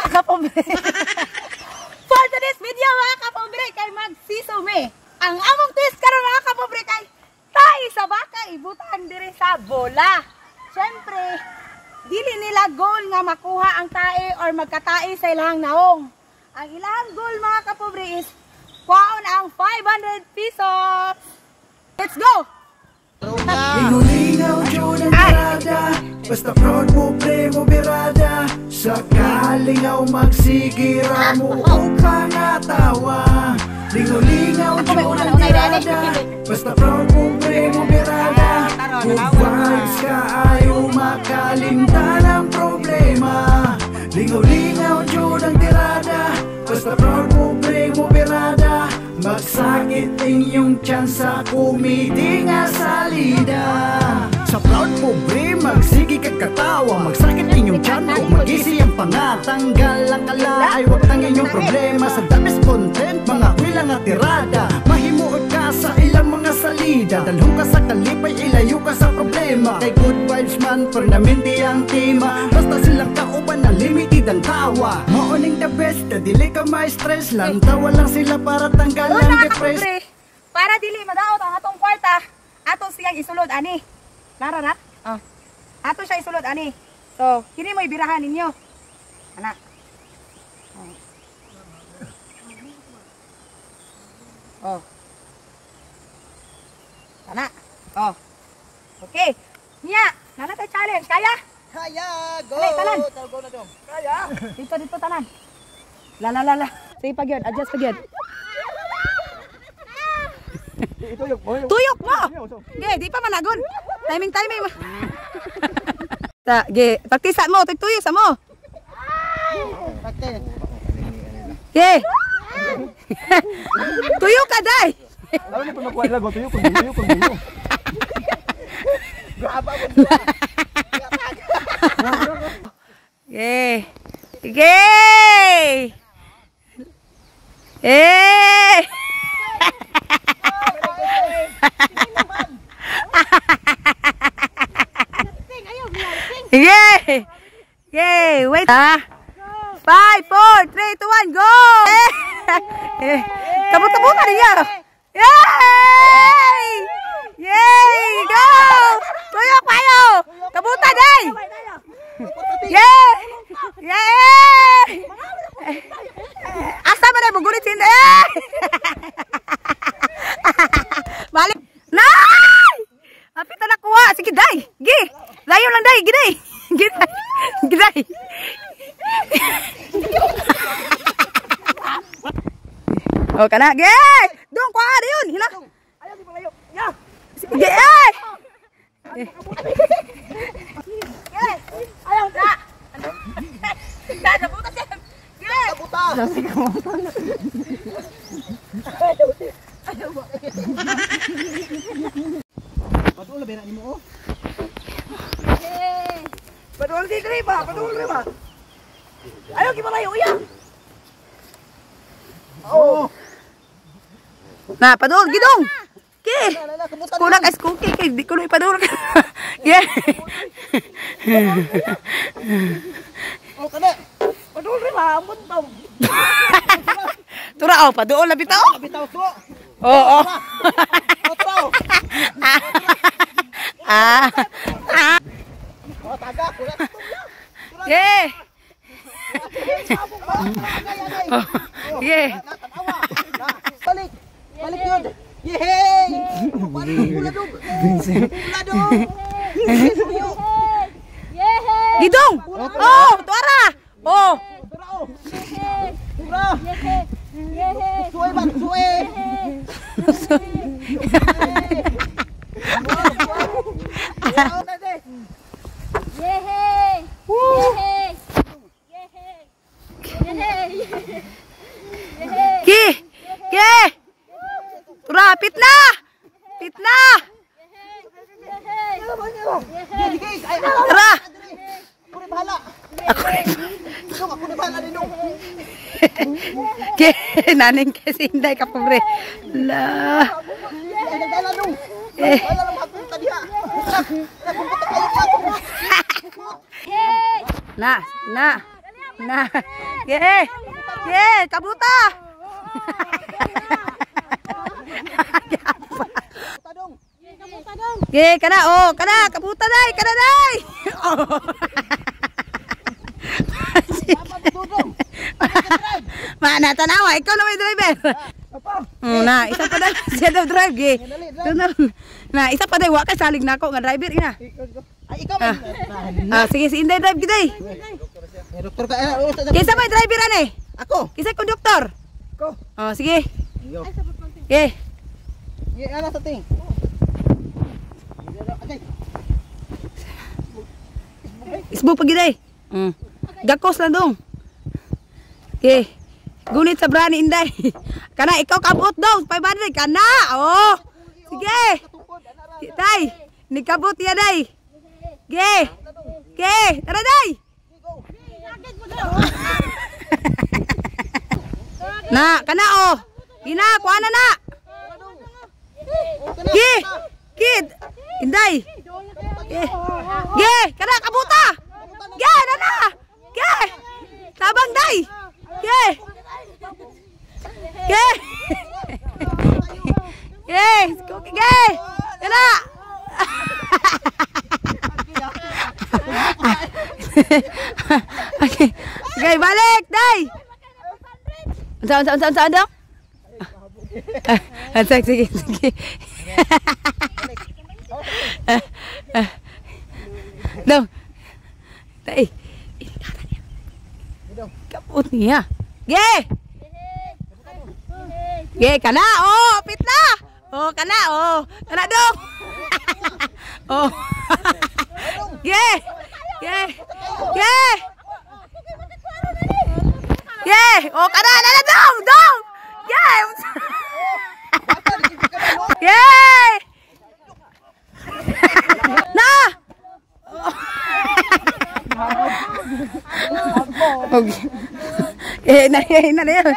Kapobre. For today's video, mga kapobre, kay magsisume. Ang among twist karon, mga kapobre, kay tae sa baka ibutang diri sa bola. Syempre, dili nila goal nga makuha ang tae or magkatae sa ilang naong. Ang ilang goal, mga kapobre, is kuhaon ang 500 pesos. Let's go! Lingaw-lingaw jud ang tirada. Basta proud pobre mo birada. Sa kalingaw magsigira mo o pangatawa. Lingaw-lingaw Ako may jud una ang na unay dani. tirada. Basta proud pobre mo birada. Good vibes kaayo, makalimtan ang problema. Lingaw-lingaw jud ang tirada. Basta proud pobre mo birada. Magsakit inyong tiyan sa kumiti nga salida. Sa proud pobre, magsige kag katawa. Magsakit inyong tiyan o magisi ang pangatanggal ang kala ay wag tang inyong problema. Sa the best content, mga kwila nga tirada. Mahimuot ka sa ilang mga salida. Dalhong ka sa kalipay, ilayo ka sa problema. Kay good vibes man, permanente ang tema. Basta silang kauban na limited ang tawa. Maoning the best, na dili ka ma-stress. Lantawa lang sila para tanggal Doon ang mga depress. kapobre, para dili madaot ang atong kwarta, ato siyang isulod ani. Lara na? Oh. Ato siya isulod ani. So, kini mo ibirahan ninyo. Ana. Oh. Oh. Ana. Oh. Okay. Nya, nana tay challenge kaya? Kaya! Go! Alay, talan. Go na dong. Kaya! Dito dito tanan. La la la la. Sige pa gyud, adjust pa gyud. Ituyok mo. Tuyok mo! Ge, di pa managon. Timing, timing. Ta, ge, practice mo, tuyok sa mo. Practice. Ge. Tuyok ka day. Lalo ni pa makuha nila, go tuyok, kung tuyok, kung tuyok. Graba mo. Ge. Ge. Eh. Ge. Ge, wait. Ah. 5, 4, 3, 2, 1, go! Eh, kabut-kabutan niya. Yay! Yay! Go! Tuyok kayo! Kabutan day! Yay! Yay! Asa man ay bugulit sinda? Eh! Balik. Nay! Apit na nakuha. Sige, day. Gi. Layo lang, day. Gi, day. Gi, day. Gi, day. O, kana. Gi! Dong, kuha na yun. Hila. Sige, ay! Ayaw na. Na, nabutas yan. Gi! Padul na ni mo oh. Padul di diri ba? Padul diri ba? Ayaw gi malayo iya. Oh. Na, padul, gidong. Ki. Na na kabutan. Kulang ice cookie kay di ko na ipadul. Yeah. Oh kana. Padul diri ba? Ambot taw. Tura oh, padul na bitaw. Bitaw to. Oo. Otro. Ah. Oh taga kula. Yeah. Oh, yeah. Tanawa. Balik. Balik yun. Yehey! Balik pula dong. Pula dong. Gidong. Oh, tuara. Oh. Tura oh. Tura. Suwe ba? Suwe. Yehey! Yehey! Yehey! Yehey! Ki. Ki. Tura, pit na. Pit na. Tara. Ako ni bahala. Ako rin. Dong, ako ni bahala ni dong. Ki, naning kasi hinday ka pobre. La. Ay, nagdala dong. Eh. Wala lang mapunta diha. Napunta kayo pa. Na, na. Na. Ge. Ge, kabuta. Ge, kana oh, kana kabuta dai, kana dai. Oh. Mana tanawa, ikaw na may driver. Na, isa pa dai siya daw drive ge. Na, isa pa dai wa kay salig nako nga driver ina. Ay, ikaw man. Ah, sige si Inday drive giday. Eh, doktor ka. Kinsa may driver ane? Ako. Kinsa konduktor? Ko. Oh, sige. Yo. Ge. Ye, ana sa ting. Isbo pa giday. Gakos lang dong. Ge. Gunit sa brani Inday. Kana ikaw kabot dong, 500 kana. Oh. Sige. Tay, nikabot ya day. Ge. Ge, tara day. Na, kana oh. Gina, kuha na na. Ge. Kid. Inday. Ge. Ge, kana kabuta. Ge, na na. Ge. Tabang day. Ge. Ge. Ge, ge. Kana. Okay. Okay, balik, day. Unsa unsa unsa unsa dong? Ah, sige, sige. Dong. Tay. Ilikara niya. Kapot niya. Ge! Ge, kana. Oh, pit na. Oh, kana. Oh, kana dong. Oh. Ge! Ge! Ge! Ge! Oh, kana na na dong, dong. Ge! Ge! Na! Okay. Eh, na, na, na.